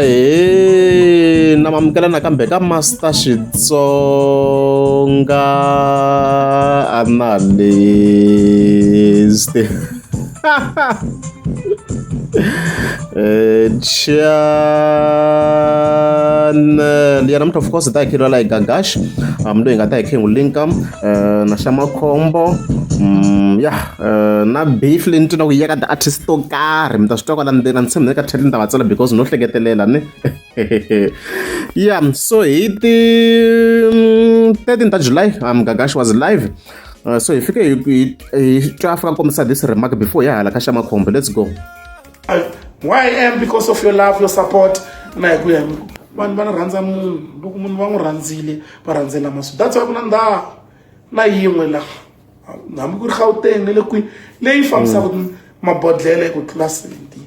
Ahee na mamukela nakambe ka Master Xitsonga Analyst channel ya namuntlha of course hi ta hi khe hi Gagash loyi hi nga ta hi khe hi n'wi linka na xa makhombo ya na beef leyi ni twi na ku yi ya ka ti-artist to karhi mi ta swi twa kwala ndzeni a ni tshembi na le ka title ni ta va tsala because no hleketelela ni yeah so hi ti 13 ta July Gagash was live so hi fike hi twa a fika kombisa this remark before hi ya hala ka xa makhombo let's go. Why I am because of your love, your support na hi ku ya vanhu va rhandza munhu loko munhu va n'wi rhandzile va rhandzela masu that's why ku na ndhawu na yin'we la hambi ku ri Gauteng na le kwihi leyi fambisaka mabodhlele ku tlula 17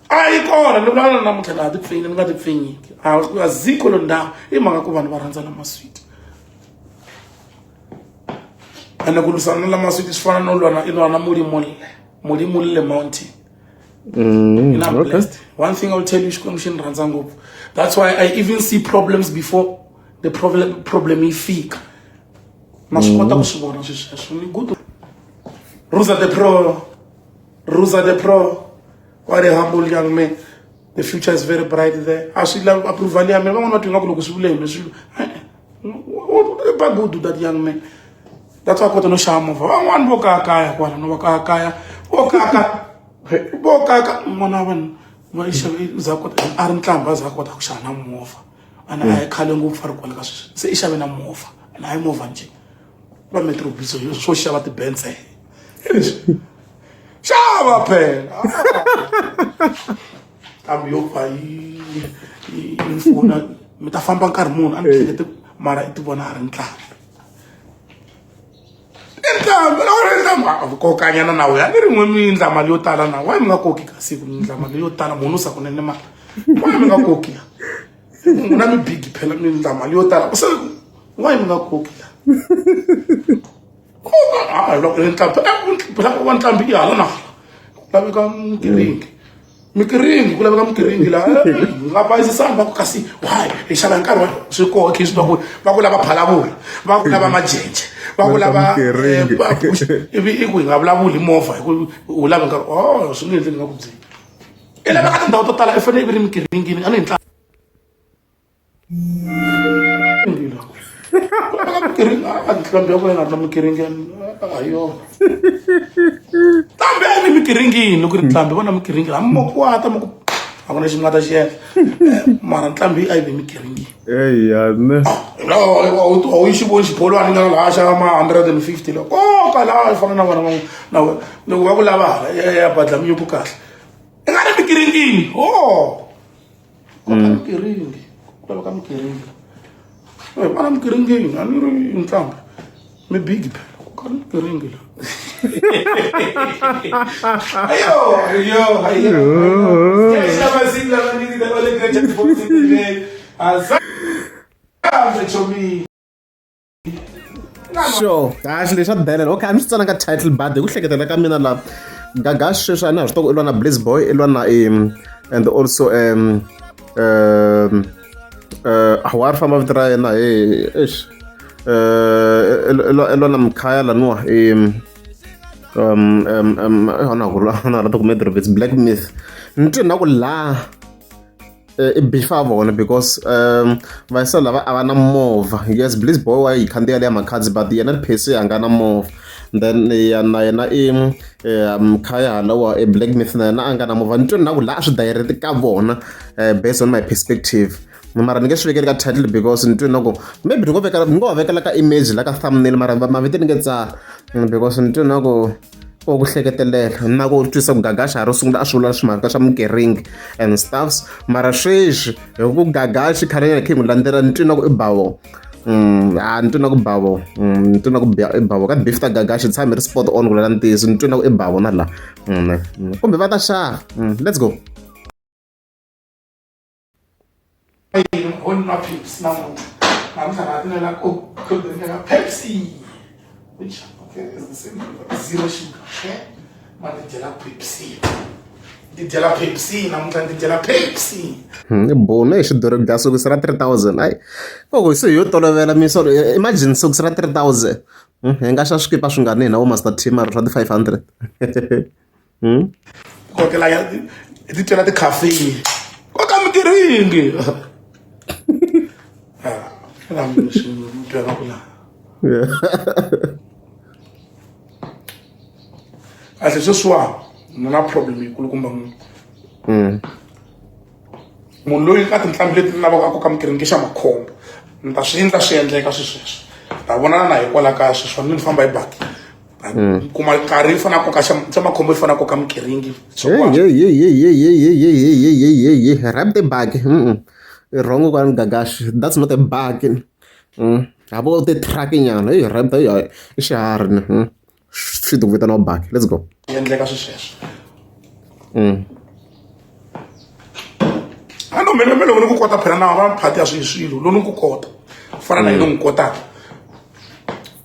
a yi kona ni vulavula namuntlha laha tipfinyi ni nga tipfinyiki a zikho lo ndhawu i mhaka ku vanhu va rhandza na maswiti ene ku lwisana na lamaswiti swi fana no lwa na i lwa na mulimulle mulimulle mountain And I'm blessed. One thing I will tell you, Xikwembu xi ni rhandza ngopfu. That's why I even see problems before the problem yi fika. Na swi kota ku swi vona swi sweswo. Ni good. Ruza the Pro. Ruza the Pro. What a humble young man. The future is very bright there. A swi lavi approval ya mina. Van'wana va twa ingaku loko swi vule hi mina swilo. Ba good that young man. That's why kota no xava movha. Van'wana vo kayakaya kwala no va kayakaya. Vo kaka vo kaka n'wana wa vanhu va yi xave za kota a ri ntlamba a za kota ku xava na movha. Ana a hi khale ngopfu a ri kwala ka sweswi. Se i xave na movha. Ana hayi movha njhe. Va metro bizo swo xava ti-Benz. Xava phela. Kambe yo pfa yi yi pfuna mi ta famba nkarhi muni a ni hlekete mara i ti vona a ri ntlhambi. I ntlhambi a ri ntlhambi a kokanyana na wena ni rin'we mi endla mali yo tala na why mi nga koki ka siku mi endla mali yo tala munhu u sa kunene mali why mi nga koki la n'wina mi big phela mi endla mali yo tala se why mi nga koki la koka loko ntlhambi phela wa ntlhambi i hala na hala ku laveka mikiringi mikiringi ku laveka mikiringi la nga bayisisani va ku kasi why hi xava hi nkarhi wa swi koho khe swi twa ku va ku lava phalavula va ku lava majenje va ku lava ivi i ku hi nga vulavuli movha hi ku u lava nkarhi o swi nge endli ni nga ku byeli i laveka tindhawu to tala i fanele i vi ri mikiringini a ni hi ntlhambi ya vona na mikiringi a hi yona ntlhambi a ni mikiringini loko ri ntlhambi vona mikiringi hambi mo kwata mo ku a ku na xi mi nga ta xi endla mara ntlhambi a yi ve mikiringini eyane a wu xi voni xibolwani nga laha xa ma 150 la koka laha fana na vona na loko va ku lava hala ya badla minyuku kahle i nga ri mikiringini ho Koka mikiringi ku laveka mikiringi vana mikiringini a ni ri ntlhambi mi big phela koka mikiringi la ayo ayo ayo chomi. Sure ha xilo lexi xa delela okay a ni swi tsalanga title but hi ku hleketela ka mina la Gagash sweswi a na ha swi tiva ku i lwa na Blaze Boy i lwa na and also wa ri famba vito ra yena he eish i lwa na Mkhaya laniwa na ku na ku Metro Black Myth ni twe na ku laha. I beef ya vona because vayisa lava a va na movha yes bliss boy wa yi khandziya liya makhadzi but yena Percy a nga na movha then ya na yena i Mkhaya halawa i Black Myth na yena a nga na movha ni twe na ku laha a swi direct ka vona based on my perspective mara ni nge swi vekeli ka title because ni twe na ku maybe ni ngo vekela ni ngo va vekela ka image la ka thumbnail mara mavito ni nge tsala because ni twe na ku or ku hleketelela na ku twisa ku Gagash ha ro sungula a swi vula swimhaka swa mikiringi and stuffs mara sweswi hi ku Gagash khale hi kha hi n'wi landzela ni twi na ku i bavo a ni twi na ku bavo ni twi na ku i bavo ka beef ta Gagash tshami ri spot on ku lela ntiyiso ni twi na ku i bavo na la kumbe va ta xava let's go. Ho nwa Pepsi namuntlha namuntlha na tinwela cold drink ya Pepsi which okay is the same zero sugar okay. Ma ti dyela Pepsi. Ti dyela Pepsi namuntlha ni ti dyela Pepsi. I bonu hi xidoro dya sokisi ra 3000 hayi koko se hi yo tolovela misolo imagine sokisi ra 3000 hi nga xa swikipa swi nga ni hina vo master t mara swa ti-500 Kokela ya ti twela ti-caffeine. Koka mikiringi. Ah, la mi swi twela ku la. Kahle sweswiwani ni na problem yikulukumba munhu loyi ka tinqambi leti ni lavaka a koka mikiringi xa makhombo ni ta swi endla swi endleka swi sweswo ta vonana na hi kwala kaya sweswiwani ni famba hi baki kuma nkarhi yi fanele a koka xa makhombo yi fanele a koka mikiringi rap the baki i wrong kwani gagashi that's not a baki havo ti-truck nyana hey rap i xiharhi ni swi ti ku vitaniwa baki let's go endleka swi sweswo a no mina me loko ni ku kota phela na va phati ya swilo lowu ni ku kota fana na yini n'wi kotaka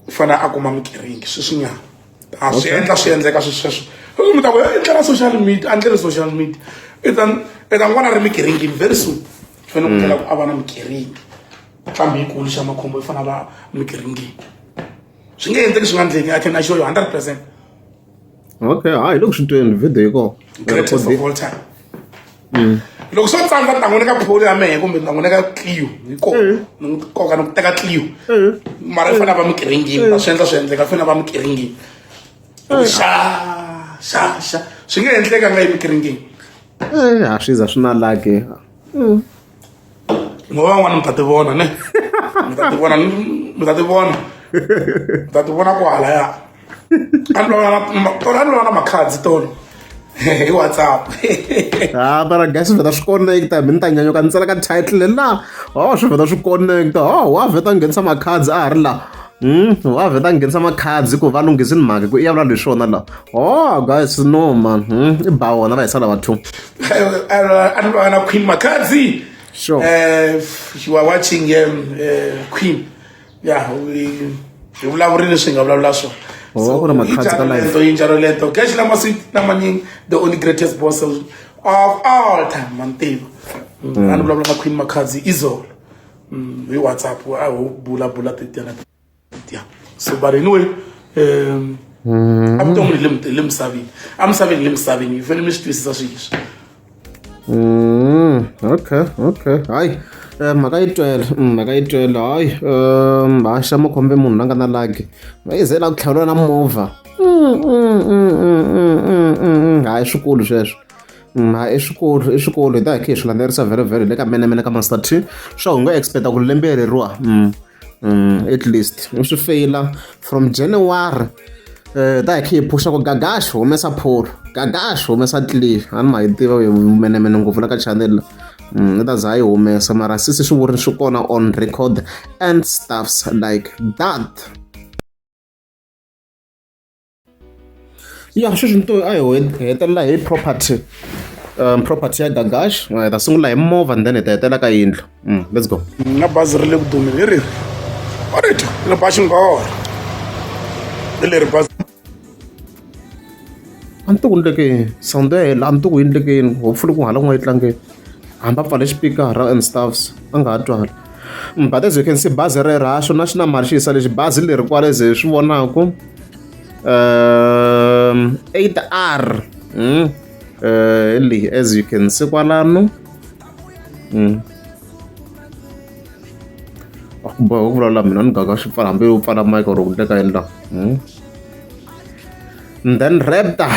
u fanele a kuma mikiringi sweswinyana a swi endla swi endleka swi sweswo mi ta ku i ndlela social media a ndlele social media i ta i ta n'wana ri mikiringini very soon fanele ku tlhela ku a va na mikiringi nqambi yikulu xa makhombo yi fanele a va mikiringini swi nge endleki swi nga endleki I can assure you 100%. Okay, hayi loko swi tweni video yi kona. Greatest of all time. Loko swo tsandza ni ta n'wi nyika pholi ya mehe kumbe ni ta n'wi nyika Clio hi kona ni n'wi koka ni ku teka Clio mara yi fanele a va mikiringini ta swi endla swi endleka fanele a va mikiringini xa xa xa swi nge endleki a nga yi mikiringini. Eh, a swi za swi na lucky. Ngo van'wana mi ta ti vona ne mi ta ti vona mi ta ti vona mi ta ti vona kwalaya a ni vulavula na tolo a ni vulavula na makhadzi tolo hi WhatsApp. Ah, mara guys swi vheta swi connecta mi ni ta nyanyuka ni tsala ka title la oh swi vheta swi connecta oh wa vheta nghenisa makhadzi a ha ri la wa vheta nghenisa makhadzi ku va lunghisini mhaka ku i ya vula leswona la oh guys no man i ba wona va hisa lava two a ni vulavula na Queen Makhadzi. Sure. You are watching Queen. Yeah, we hi vulavurile swi nga vulavula swona. Oh, ku na Makhadzi ka live. Leto yinjalo leto. Cash lama sweet lamanyingi the only greatest boss of all time mantiva. A ni vulavula na Queen Makhadzi izolo. Hi WhatsApp a ho bula bula tetiana yeah. So but anyway evuton'wini hi le misaveni emisaveni hi le misaveni hi fanele mi swi twisisa swilo leswi. Okay, okay. Hayi, mhaka yi twele, mhaka yi twele. Hayi, ha xa makhombe munhu la nga na lucky. Va yi ze la ku tlhavela na movha. Hayi swikulu sweswo. Hayi i swikulu, i swikulu hi ta hi kha hi swi landzelerisa vhele vhele le ka menemene ka Master T. Swa u nga expect ku lembe leriwa. At least u swi feyila from January ta hi kha hi phusha ku gagash humesa pholo gagash humesa clear a ni ma yi tiva menemene ngopfu la ka channel la i ta za yi humesa mara sisi swi vurini swi kona on record and stuffs like that. Ya sweswi ni a hi hetelela hi property property ya Gagash hi ta sungula hi movha and then hi ta hetelela ka yindlu let's go. Na bazi ri le ku dumeni hi rihi orito ri ba xingoro hi leri bazi. A ni tivi ku endleke yini sound ya hela a ni tivi ku yi endleke yini hopefully ku hala ku nga yi tlangeni hambi a pfale xipikara and stuffs a nga ha twali. But as you can see bazi rero ha xona xi na mali xi yisa lexi bazi leri kwale ze hi swi vonaku 8R hi leyi as you can see kwalano a ku boha ku vulavula mina ni gaga xi pfala hambi u pfala mic or ku ndleka yini la And then Raptor,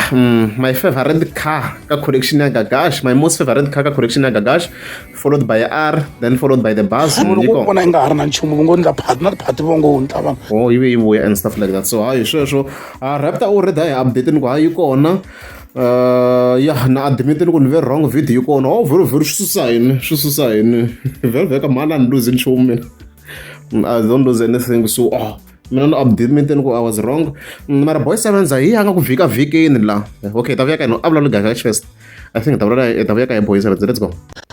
my favorite car ka collection ya Gagash, my most favorite car ka collection ya Gagash, followed by R, then followed by the bus. Munhu loko u vona i nga ha ri na nchumu vo ngo ndla phati na tiphati vo ngo ndla vanhu. Oh, yi ve yi vuya and stuff like that. So hayi sweswo, Raptor already a hi update ni ku hayi yi kona. Ya na admit ni ku ni ve wrong video yi kona. Oh, very very swi susa yini, swi susa yini. Very very ka mhani a ni lose nchumu mina. I don't lose anything so oh mina ni update ni ku I was wrong mara boy sevenza hi yanga ku vhika vhikini la okay ta vuya ka yena a vulavula gaga first I think ta vulavula ta vuya ka boy sevenza let's go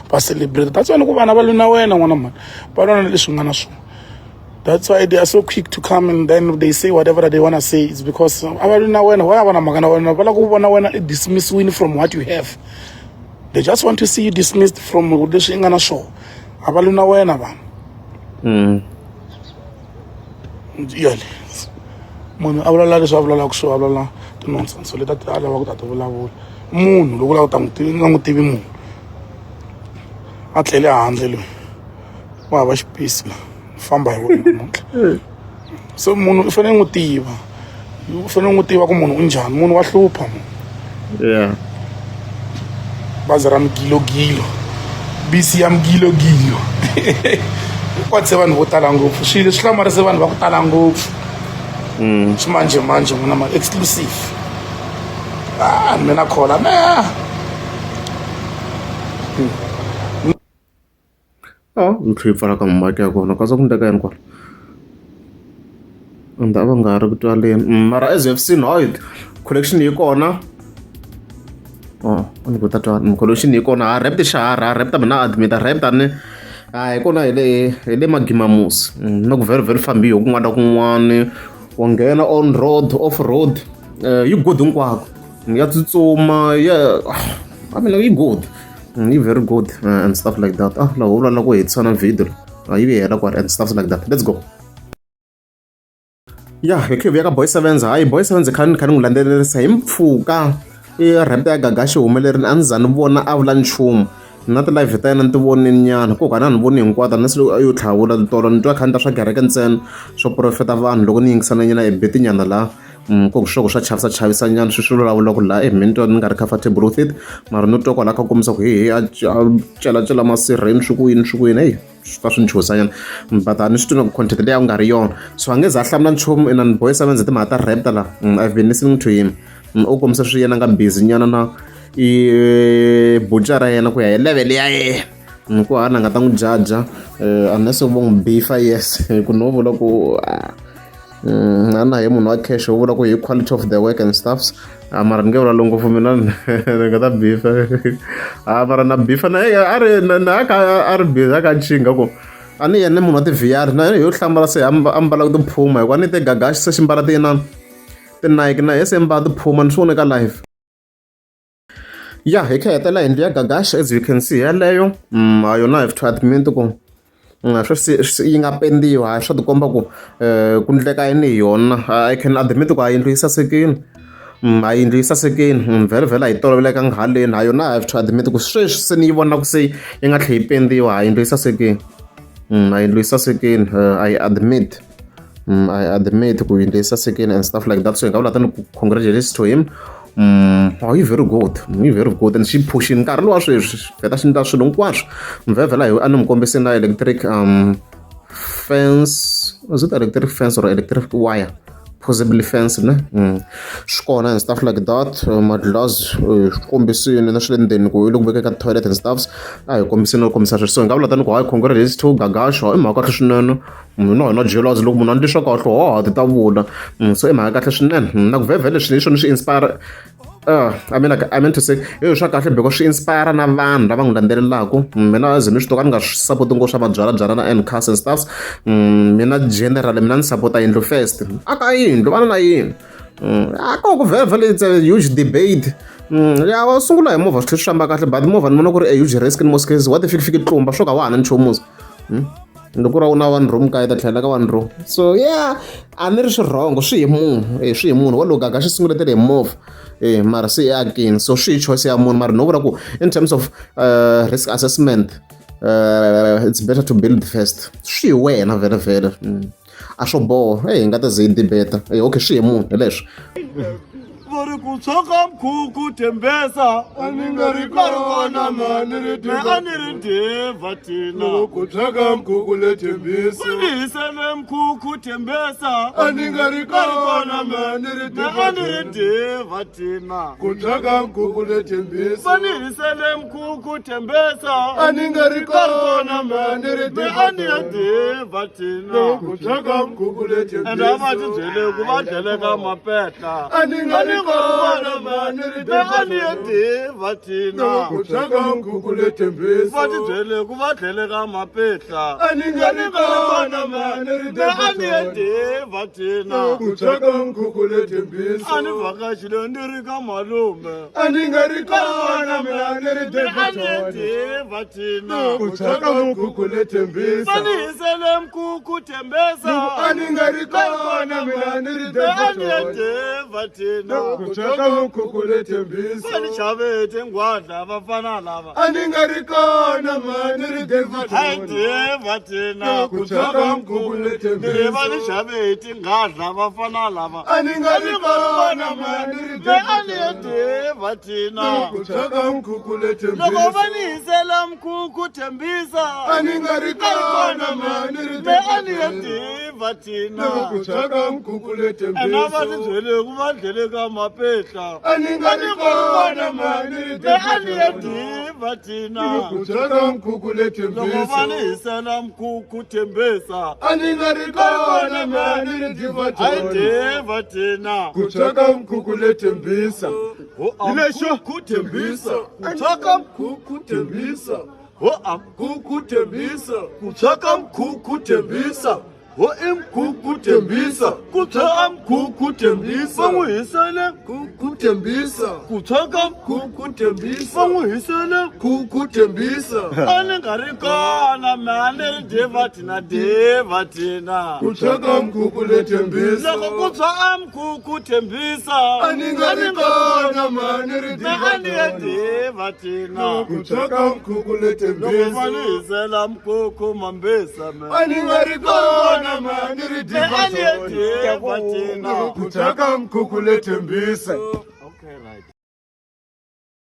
va celebrate that's why loko vana va lwa na wena n'wana mhani va lwa na leswi nga na swona. That's why they are so quick to come and then they say whatever that they want to say. It's because a va na wena, why va na mhaka na wena, va lava ku vona wena i dismissiwini from what you have. They just want to see you dismissed from leswi i nga na swona. A va lwi na wena vanhu. Yale munhu a vulavula leswi a vulavulaka swona, a vulavula ti-nonsense leti a lavaka ku ta ti vulavula. Munhu loko u lava ku ta n'wi tivi, nga n'wi tivi munhu a tlele handle loyi wa hava xipisi la famba hi wena namuntlha. So munhu u fanele u n'wi tiva, u fanele u n'wi tiva ku munhu u njhani, munhu wa hlupha munhu. Bazi ra migilogilo, bisi ya migilogilo yi kwatise vanhu vo tala ngopfu, swilo swi hlamarise vanhu va ku tala ngopfu. Ximanjhemanjhe n'wina ma exclusive. Ah, mina khola me. Oh, ni tlhe yi pfala ka mhaka ya kona katsa ku ndleka yini kwala ende a va nga ri ku twaleni mara as you have seen how it collection yi kona oh a ni ku ta twa collection yi kona ha rap xa ha rap ta mina admit rap ta ni a hi kona hi le hi le magimamusi na ku very very fambiwa kun'wana na kun'wana wa nghena on road off road yi good hinkwako ya tsutsuma ya I mean yi good. Yi very good and stuff like that. Ah, laha u lava ku hetisa na video yi ve hela kwala and stuff like that. Let's go. Ya hi khe vuya ka Boy Sevens. Hayi Boy Sevens kha ni kha ni n'wi landzelerisa hi mpfhuka i rap ya Gagashi humelerile a ni za ni vona a vula nchumu na ti-live ta yena ni ti vonile nyana ko ka na ni voni hinkwato na se yo tlhavula tolo ni twa kha ni ta swa kereke ntsena swo profeta vanhu loko ni yingisana nyana e bit nyana laha Ku swo swa chavisa chavisa nyana swi swi vulavula ku laha mehe ni twa ni nga ri comfortable with it mara no twa kwalaho kha kombisa ku hehe a celacela masirheni swi ku yini swi ku yini heyi swi ta swi ni chuhisa nyana but a ni swi twi na ku content leyi a ku nga ri yona so a nge za a hlamula nchumu ina ni boy sevenza timhaka ta rap ta laha I've been listening to him u kombisa swi yena nga busy nyana na i buca ra yena ku ya hi level ya yena ku hana nga ta n'wi jaja unless vo n'wi bifa yes hi ku no vula ku a na hi munhu wa cash u vula ku hi quality of the work and stuffs a mara ni nge vulavuli ngopfu mina ni nga ta bifa a mara na bifa na a ri na a kha a ri busy a kha a chinga ku a ni yena munhu wa ti-V_R na yena yo hlamala se a ambala tiphuma hikuva ni te gagaxi se xi mbala ti-inani ti-Nike na yena se mbala tiphuma ni swi vone ka live. Ya hi kha hi hetelela yindlu ya Gagash as you can see yeleyo ha yona have to admit ku sweswi yi nga pendiwa swa tikomba ku ku ndleka yini hi yona I can admit ku a yindlu yi sasekile a yindlu yi sasekile vhele vhele a yi tolovelekanga haleni ha yona I have to admit ku sweswi se ni yi vona ku se yi nga tlhela yi pendiwa a yindlu yi sasekile a yindlu yi sasekile I admit. I admit ku yindlu yi sasekile and stuff like that so hi nga vula tani ku congratulations to him oh yi very good yi very good and xi phushini nkarhi lowa sweswi vheta xi endla swilo hinkwaswo mvhevhela hi a ni n'wi kombise na electric fence is it electric fence or electric wire possibly fence ne swi kona and stuff like that madlazi swi kombisile na swi le ndzeni ku yi le ku vekeni ka toilet and stuffs a hi kombisile no kombisa sweswo so hi nga vula tani ku hayi congratulations to Gagasho i mhaka kahle swinene Mina hi na jealous loko munhu a ndli swa kahle ho ha ti ta vula so i mhaka kahle swinene na ku vhevhe leswi hi swona swi inspire I mean like I meant to say hi swa kahle because swi inspire na vanhu lava n'wi landzelelaka mina as ni swi toka ni nga swi support ngopfu swa mabyalwabyalwa na and cars and stuffs mina generally mina ni sapota yindlu first aka yindlu vana na yindlu a ko ku vhele it's a huge debate ya wa sungula hi movha swi tlhela swi famba kahle but movha ni vona ku ri a huge risk in most cases what if fiki tlumba swo ka wa ha na nchumu loko ku ri u na one room kaya ta tlhela ka one room so yeah a ni ri swi wrong swi hi munhu e swi hi munhu wa loko gaga xi sunguletele hi movha e mara se i akini so swi hi choice ya munhu mara no vula ku in terms of risk assessment it's better to build first swi hi wena vhele vhele a swo boha e hi nga ta ze hi debate e okay swi hi munhu hi leswo Va ri ku tshwa ka mkhukhu Thembesa a ni nga ri kona mani ri me a ni ri ndhevha thina loko ku tshwa ka mkhukhu le Thembisa va ni hisele mkhukhu Thembesa a ni nga ri kona mani ri me a ni ri ndhevha thina ku tshwa ka mkhukhu le Thembisa va ni hisele mkhukhu Thembesa a ni nga ri kona mani ri me a ni ri ndhevha thina ku tshwa ka mkhukhu le Thembisa ende a va ti byele ku va dlele ka mapetla a ni nga ri kona me ni ri Me a ni ye diva thina Ku thyaka mkhukhu le Tembisa va tibyele ku va dlele ka mapehla A ni nga ri kona me ni ri Me a ni ye Daveyton diva thina Ku thyaka mkhukhu le Tembisa a ni vhakachile ni ri ka malume A ni nga ri kona me ni ri Me a ni ye Daveyton diva thina Ku thyaka mkhukhu le Tembisa va ni hisele mkhukhu Tembisa A ni nga ri kona mina ni ri Me a ni ye Daveyton diva thina Ku thyaka mkhukhu le Tembisa va ni xave tinghwadla vafana lava A ni nga ri kona ma ni ri hayi Daveyton diva thina Ku thyaka mkhukhu le ni ri va ni Tembisa xave tinghadla vafana lava A ni nga ri kona ma ni ri Me a ni ye Daveyton diva thina Ku thyaka mkhukhu le loko va Tembisa ni hisela mkhukhu Tembisa A ni nga ri kona ma ni ri Me a ni ye Daveyton diva thina Ku thyaka mkhukhu le ena va Tembisa ni byele ku va dlele ka mapehla A ni nga ri kona ma ni ri Me a ni ye Daveyton diva thina Ku thyaka mkhukhu le loko va ni Tembisa hisela mkhukhu Tembisa A ni nga ri kona ma ni ri hayi Daveyton diva thina Ku thyaka mkhukhu le Tembisa Ho a mkhukhu Tembisa ku thyaka mkhukhu Tembisa ho a mkhukhu Tembisa ku thyaka mkhukhu Tembisa ho i mkhukhu Tembisa ku thyaka mkhukhu Tembisa va n'wi hisele Mkhukhu Tembisa ku thyaka Mkhukhu Tembisa va n'wi hisele Mkhukhu Tembisa a ni nga ri kona me a ni ri diva thina diva thina Ku thyaka mkhukhu le Tembisa loko ku tshwa a mkhukhu Tembisa A ni nga ri kona ma ni ri me a ni ye Daveyton diva thina Ku thyaka mkhukhu le loko va ni Tembisa hisela mkhukhu mambisa me A ni nga ri kona ma ni ri me a ni ye Daveyton diva thina Ku thyaka mkhukhu le Tembisa okay right.